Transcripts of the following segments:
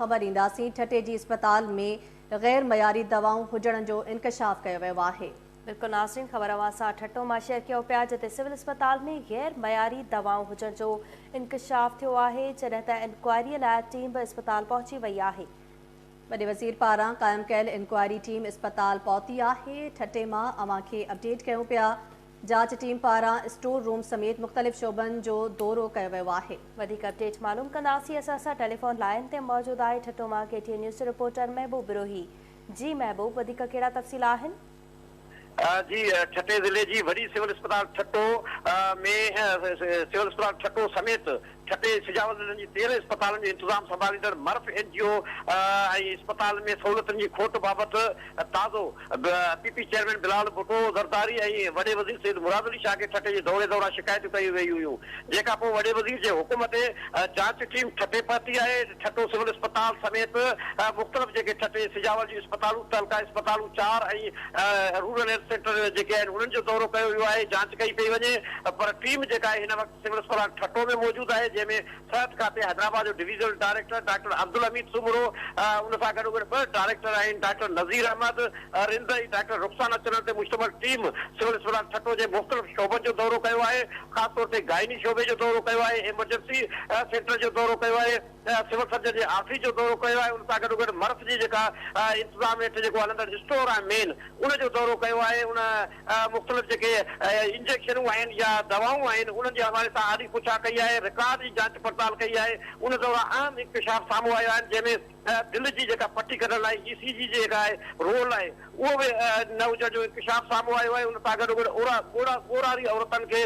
خبر ڏينداسين، ٺٽي جي اسپتال ۾ غير معياري دوائون هجڻ جو انڪشاف ڪيو ويو آهي. بلڪل ناظرين خبر اوهان سان ٺٽو مان شيئر ڪيو پيا جتي سول اسپتال ۾ غير معياري دوائون هجڻ جو انڪشاف ٿيو آهي جڏهن ته انڪوائري لاء ٽيم به اسپتال پهچي وئي آهي. وڏي وزير پاران قائم ڪيل انڪوائري ٽيم اسپتال پهتي آهي، ٺٽي مان اوهان کي اپڊيٽ ڪيون پيا، جاچ ٽيم پاران اسٽور روم سميت مختلف شعبن جو دورو ڪيو ويو آهي. وڌيڪ اپڊيٽ معلوم ڪنداسين اسان سان ٽيليفون لائين تي موجود آهي ٺٽو مان ڪي ٽي اين نيوز جو رپورٽر محبوب بروهي جي محبوب وڌيڪ ڪهڙا تفصيل آهن. جي ٺٽي ضلعي جي وڏي سول اسپتال ٺٽو ۾ سول اسپتال ٺٽو سميت ٺٽي سجاول ضلعن جي 13 اسپتالن جو انتظام سنڀاليندڙ مرف اين جي او ۽ اسپتالن ۾ سهولتن جي کوٽ بابت تازو P P chairman Bilawal Bhutto Zardari ۽ وڏي وزير سيد مراد علي شاهه کي ٺٽي جي دوري دوران شڪايتون ڪيون ويون هيون جنهن کان پوء وڏي وزير جي حڪم تي جاچ ٽيم ٺٽي پهتي آهي ٺٽو سول اسپتال سميت مختلف جيڪي ٺٽي سجاول جون اسپتالون تعلقه اسپتالون چار ۽ رورل هيلٿ سينٽر جيڪي آهن انهن جو دورو ڪيو ويو آهي جاچ ڪئي پئي وڃي پر ٽيم جيڪا آهي هن وقت سول اسپتال ٺٽو ۾ موجود آهي جنهن ۾ صحت کاتي حيدرآباد جو divisional director doctor Abdul Hamid Soomro ان سان گڏوگڏ ٻه ڊائريڪٽر آهن ڊاڪٽر نذير احمد رند ۽ ڊاڪٽر رخسانه چنڙ تي مشتمل ٽيم سول اسپتال ٺٽو جي مختلف شعبن جو دورو ڪيو آهي خاص طور تي گائني شعبي جو دورو ڪيو آهي ايمرجنسي سينٽر جو دورو ڪيو آهي سول سرجن جي آفيس جو دورو ڪيو آهي ان سان گڏوگڏ مرف جي جيڪا انتظام هيٺ جيڪو هلندڙ اسٽور آهي مين ان جو دورو ڪيو آهي ان مختلف جيڪي انجيڪشنون آهن يا دوائون آهن انهن جي حوالي سان آڏي پڇا ڪئي آهي رڪارڊ جي جاچ پڙتال ڪئي آهي ان دوران اهم انڪشاف سامهون آيو آهن جنهن ۾ دل جي جيڪا پٽي ڪڍڻ لاء اي سي جي جيڪا آهي رول آهي اهو به نه هجڻ جو انڪشاف سامهون آيو آهي ان سان گڏوگڏ ڳورهاري عورتن کي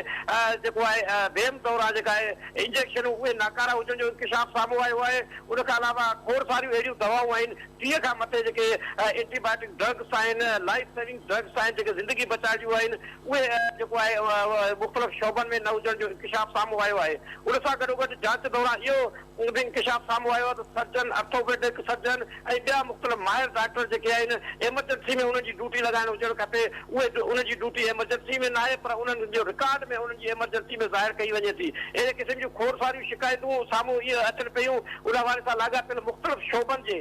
جيڪو آهي ويم دوران جيڪا آهي انجيڪشنون اهي ناڪاره هجڻ جو انڪشاف سامهون آيو آهي ان کان علاوه کوڙ ساريون اهڙيون دوائون آهن 30 کان مٿي جيڪي اينٽي بائيوٽڪ ڊرگس آهن لائيف سيونگ ڊرگس آهن جيڪي زندگي بچائڻ جون آهن اهي جيڪو آهي مختلف شعبن ۾ نه هجڻ جو انڪشاف سامهون آيو آهي ان سان گڏوگڏ جاچ دوران اهو به انڪشاف سامهون آيو آهي ته سرجن، آرٿوپيڊڪ سرجن ۽ ٻيا مختلف ماهر ڊاڪٽر جيڪي آهن ايمرجنسي ۾ انهن جي ڊيوٽي لڳائڻ هجڻ کپي اهي انهن جي ڊيوٽي ايمرجنسي ۾ ناهي پر انهن جو رڪارڊ ۾ انهن جي ايمرجنسي ۾ ظاهر ڪئي وڃي ٿي اهڙي قسم جون کوڙ ساريون شڪايتون سامهون اهي اچن پيون ان حوالي سان لاڳاپيل مختلف شعبن جي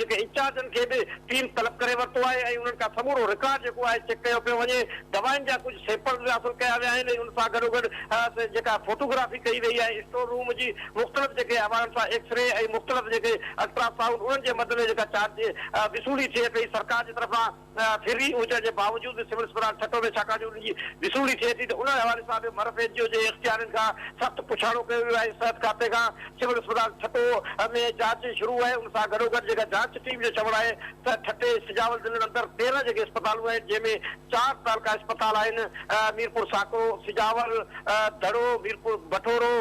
جيڪي انچارجن کي به ٽيم طلب ڪري ورتو آهي ۽ انهن کان سمورو رڪارڊ جيڪو آهي چيڪ ڪيو پيو وڃي، دوائن جا ڪجهه سيمپلز به حاصل ڪيا ويا آهن ۽ ان سان گڏوگڏ جيڪا فوٽوگرافي ڪئي وئي آهي اسٽور روم جي مختلف جيڪي حوالن سان ايڪسري ۽ مختلف جيڪي الٽرا سائونڊ انهن جي مد ۾ جيڪا چارج وصولي ٿئي پئي سرڪار جي طرفان فري هجڻ جي باوجود به سول اسپتال ٺٽو ۾ ڇاڪاڻ جو ان جي وصولي ٿئي ٿي ته ان حوالي سان به مرف اين جي او جي اختيارين کان سخت پڇاڻو ڪيو ويو آهي صحت کاتي کان سول اسپتال ٺٽو ۾ جاچ شروع آهي ان سان گڏوگڏ جيڪا جاچ ٽيم جو چوڻ آهي ته ٺٽي سجاول ضلعن اندر 13 جيڪي اسپتالون آهن جنهن ۾ چار تعلقا اسپتال آهن ميرپور ساڪرو، سجاول، دڙو، ميرپور بٺورو،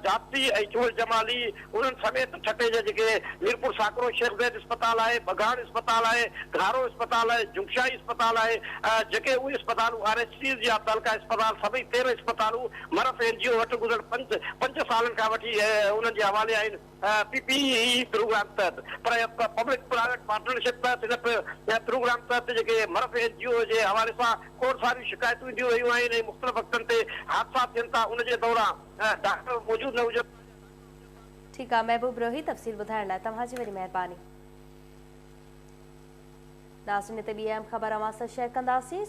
جاتي ۽ چوهڙ جمالي انهن سميت ٺٽي جا جيڪي ميرپور ساڪرو شيخ زيد اسپتال آهي، ٻگهاڻ اسپتال آهي، گهارو اسپتال آهي، جنگشاهي اسپتال آهي، جيڪي اهي اسپتالون آر ايڇ سيز يا تعلقه اسپتال سڀئي 13 اسپتالون مرف اين جي او وٽ گذريل پنج سالن کان وٺي انهن جي حوالي آهن پي پي اي پروگرام تحت پر پبلڪ پرائيويٽ پارٽنرشپ تحت هن پروگرام تحت جيڪي مرف اين جي او جي حوالي سان کوڙ ساريون شڪايتون اينديون رهيون آهن ۽ مختلف وقتن تي حادثا ٿين ٿا ان جي دوران ڊاڪٽر موجود نه هجڻ ٺيڪ آ محبوب روهي تفصيل ٻڌائڻ لاء توهان جي وڏي مهرباني. ناظرين هتي ٻي اهم خبر اوهان سان شيئر ڪنداسين.